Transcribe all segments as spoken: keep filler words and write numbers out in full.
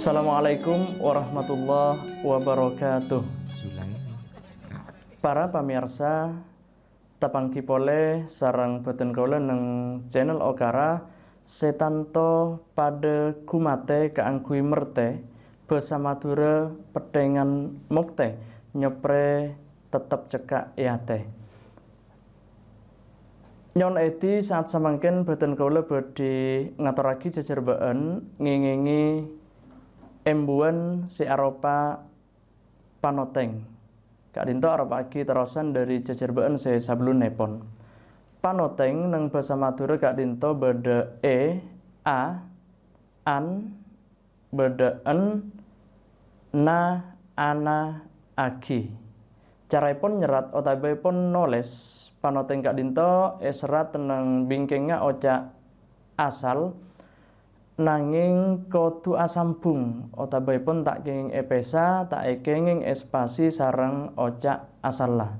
Assalamualaikum warahmatullahi wabarakatuh. Para pamèyarsa, tapangghi polè sareng bhâdhân kaulâ neng channel Okara sè tanto padâ ghumatè kaangghuy mertè bhâsa Madhurâ pettèngan moktè nyoprè tettep cekka' è atè. Nyo'on èdhi, sa'at samangkèn bhâdhân kaulâ bhâdhi ngatorraghi jhâjhârbâ'ân ngèngèngè embuwân sè aropa panotèng. Ka'dhinto aropa'aghi terrosan dhâri jhâjhârbâ'ân sè sabellunnèpon. Panotèng neng bhâsa Madhurâ ka'dhinto bâdâ è, a, an, bâdâ en, na, ana, aghi. Caraèpon nyerrat otabâèpon nolès panotèng ka'dhinto èserrat neng bingkèngnga oca' asal, nangèng kodhu asambhung otabâèpon ta' kèngèng èpèsa, ta' èkèngèng èspasi sareng oca' asalla.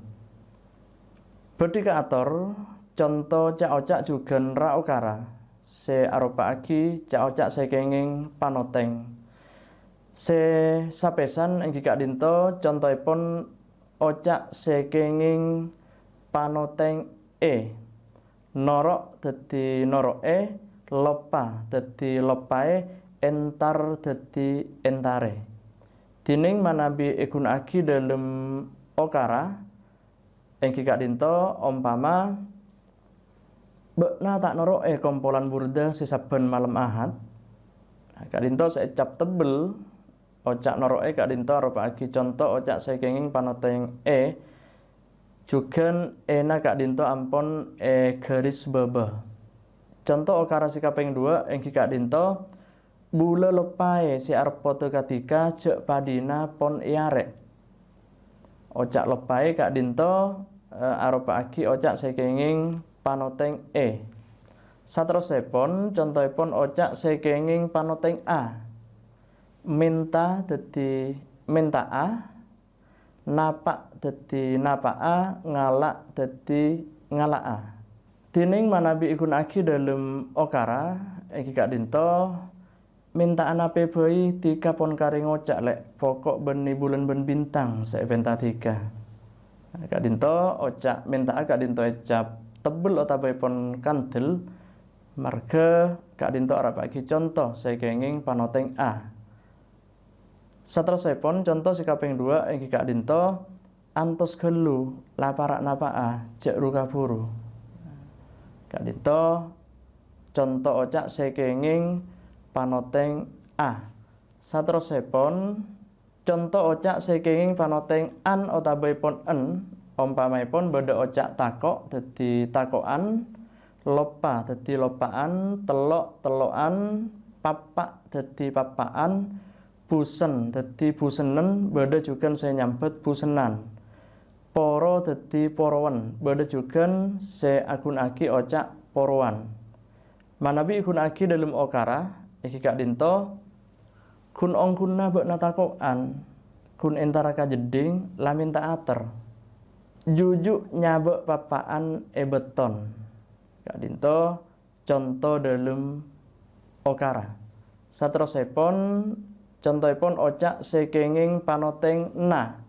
Bhâdhi kaator, conto ca'-oca' jhughân ra-okara sè aropa'aghi ca'-oca' sè kèngèng panotèng. Sè sapèsan èngghi ka'dhinto contoèpon oca' sè kèngèng panotèng è. Noro' dhâddhi noro'è, loppa dhâddhi loppaè, entar dhâddhi entarè. Dhinèng manabi èghuna'aghi dhâlem okara, èngghi ka'dhinto, ompama, "Bâ'na ta' noro'è kompolan burda sè sabbhân malem Ahad?" Nah, ka'dhinto sè ècap tebbel, oca' noro'è ka'dhinto aropa'aghi conto oca' sè kèngèng panotèng è, jhughân è-na ka'dhinto ampon èghâris bâbâ. Conto okara sè kapèng duwâ' èngghi ka'dhinto, "Bulâ loppaè sè arep poḍâ kadhika jhâ' paḍina pon èarè'." Oca' loppaè ka'dhinto, eh, aropa'aghi oca' sè kèngèng panotèng è. Saterrossèpon, contoèpon oca' sè kèngèng panotèng a. Mènta dhâddhi mènta'a, napa' dhâddhi napa'a, ngala' dhâddhi ngala'a. Dhinèng manabi èghuna'aghi dhâlem okara, èngghi ka'dhinto, "Mènta'a napè bhâi dhika pon karè ngoca', Lè', poko' bânnè bulân bân bintang sè èpènta dhika." Ka'dhinto oca' mènta'a ka'dhinto ècap tebbel otabâèpon kandel, marghâ ka'dhinto aropa'aghi conto sè kèngèng panotèng a. Saterrossèpon, conto sè kapèng duwâ' èngghi ka'dhinto, "Antos ghâllu, la para' napa'a, jhâ' ru-kabhuru." Ka'dhinto conto oca' sè kèngèng panotèng a. Saterrossèpon, conto oca' sè kèngèng panotèng an otabâèpon en, ompamaèpon bâdâ oca' tako' dhâddhi tako'an, loppa dhâddhi loppa'an, tello' tello'an, pappa' dhâddhi pappa'an, busen dhâddhi busennen, bâdâ jhughân sè nyambhât busennan. Poro dhâddhi porowan, bâdâ jhughân sè aghuna'aghi oca' porowan. Manabi èghuna'aghi dhâlem okara, èngghi ka'dhinto, "Ghun-ongghunna bâ'na tako'an, ghun entara ka jeddhing la mènta ater. Juju' nyabâ' pappa'an è bâtton." Ka'dhinto conto dhâlem okara. Saterrossèpon, contoèpon oca' sè kèngèng panotèng na.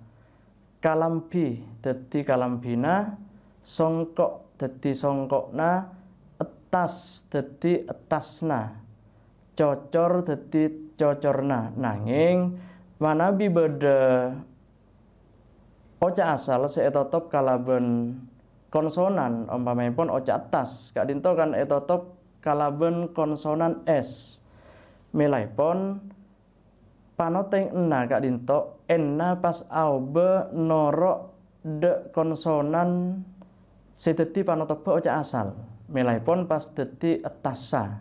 Kalambhi dhâddhi kalambhina, songko' dhâddhi songko'na, ettas dhâddhi ettasna, cocor dhâddhi cocorna. Nangèng manabi bâdâ oca' asal sè ètotop kalabân konsonan, ompamaèpon oca' ettas, ka'dhinto kan ètotop kalabân konsonan S. Mèlaèpon, panotèng enna ka'dhinto, enna pas aobâ noro' dâ' konsonan sè dhâddhi panotobbhâ oca' asal. Mèlaèpon pas dhâddhi ettassa.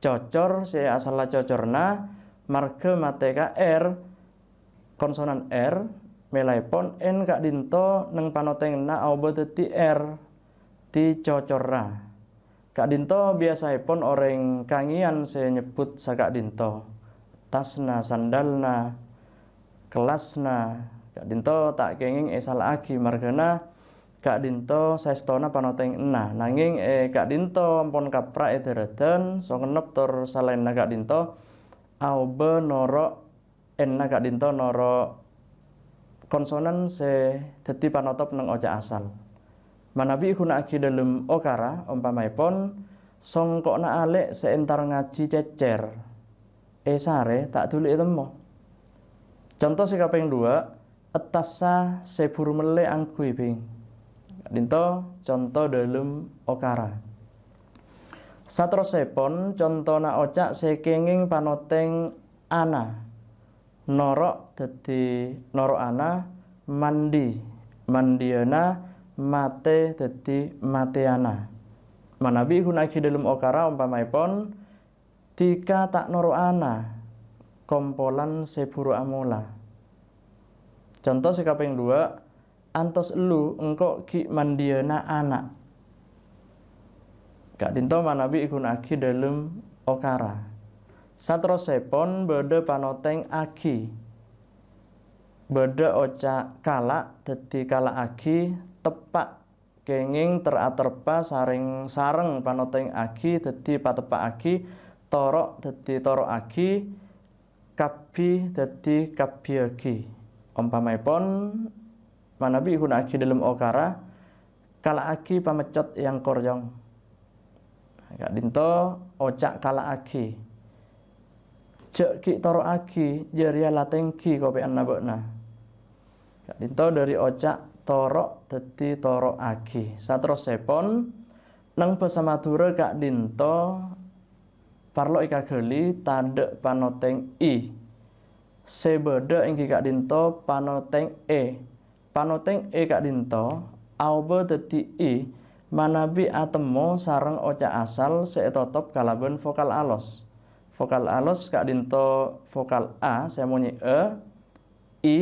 Cocor sè asalla cocorna, marghâ matè ka R, konsonan R, mèlaèpon en ka'dhinto neng panotèng enna aobâ dhâddhi R, dicocorra. Ka'dhinto biyasaèpon orèng Kangèan sè nyebbhut saka'dhinto. Tasna, sandalna, kellasna, ka'dhinto ta' kèngèng èsala'aghi marghâna ka'dhinto saèstona panotèng enna. Nangèng è ka'dhinto ampon kapra' è dârâdhân, songennep tor salaènna ka'dhinto, aobâ noro' enna ka'dinto noro' konsonan sè dhâddhi panotop neng oca' asal. Manabi èghuna'aghi dhâlem okara, ompamaèpon, songko'na alè' sè entar ngajhi cècèr, èsarè ta' dhuli ètemmo. Conto sè kapèng duwâ', ettassa sè buru mellè angghuy bhing. Ka'dinto conto dhâlem okara. Saterrossèpon, contona oca' sè kèngèng panotèng ana. Noro' dhâddhi noro'ana, mandi, mandiyâna, matè dhâddhi matèyana. Manabi èghuna'aghi dhâlem okara, ompamaèpon, dhika ta' noro'ana, kompolan sè buru amola. Conto sè kapèng duwâ', antos ellu engko' ghi' mandiyâna ana'. Ka'dinto manabi èghuna'aghi dhâlem okara. Saterrossèpon bâdâ panotèng aghi. Bâdâ oca' kala' dhâddhi kala'aghi, teppa' kèngèng ter-aterpa sareng, sareng panotèng aghi dhâddhi pateppa'aghi, toro' dhâddhi toro'aghi, kabbi dhâddhi kabbiyâghi. Ompamaèpon, manabi èghuna'aghi dhâlem okara, kala'aghi pameccot èyang koryong. Ka'dinto oca' kala'aghi. Jhâ' ghi' toro'aghi, jârèya la tèngghi kopè'anna bâ'na. Ka'dinto dhâri oca' toro' dhâddhi toro'aghi. Saterrossèpon, neng bhâsa Madhurâ ka'dinto parlo èkaghâli tadâ' panotèng i. Sè bâdâ èngghi ka'dinto panotèng e. Panotèng e ka'dinto aobâ dhâddhi i manabi atemmo sareng oca' asal sè ètotop kalabân vokal alos. Vokal alos ka'dinto vokal a sè amonyè e, i,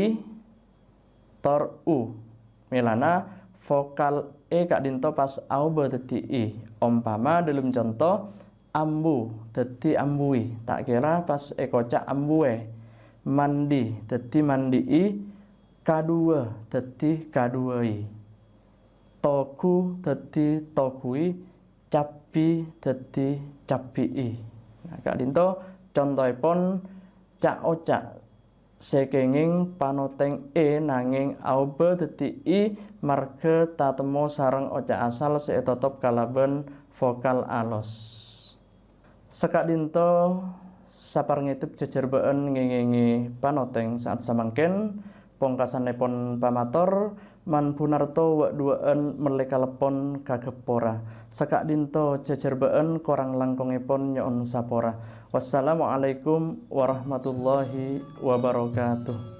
tor u. Mèlana vokal e ka'dinto pas aobâ dhâddhi i. Ompama dhâlem conto, ambu dhâddhi ambuwi, ta' kèra pas èkoca' ambuwè. Mandi dhâddhi mandi'i, kaduwâ dhâddhi kaduwâi. Togu dhâddhi toguwi, cabbi dhâddhi cabbi'i. Nah, ka'dinto contoèpon ca'-oca' sè kèngèng panotèng e nangèng aobâ dhâddhi i marghâ tatemmo sareng oca' asal sè ètotop kalabân vokal alos. Saka'dinto saparngèdhep jhâjhârbâ'ân ngèngèngè panotèng sa'at samangkèn. Pongkasannèpon pamator, man-bunarto wâ'-duwâ'ân mellè kaleppon ka Gheppora. Saka'dinto jhâjhârbâ'ân korang langkongèpon nyo'on sapora. Wassalamualaikum warahmatullahi wabarakatuh.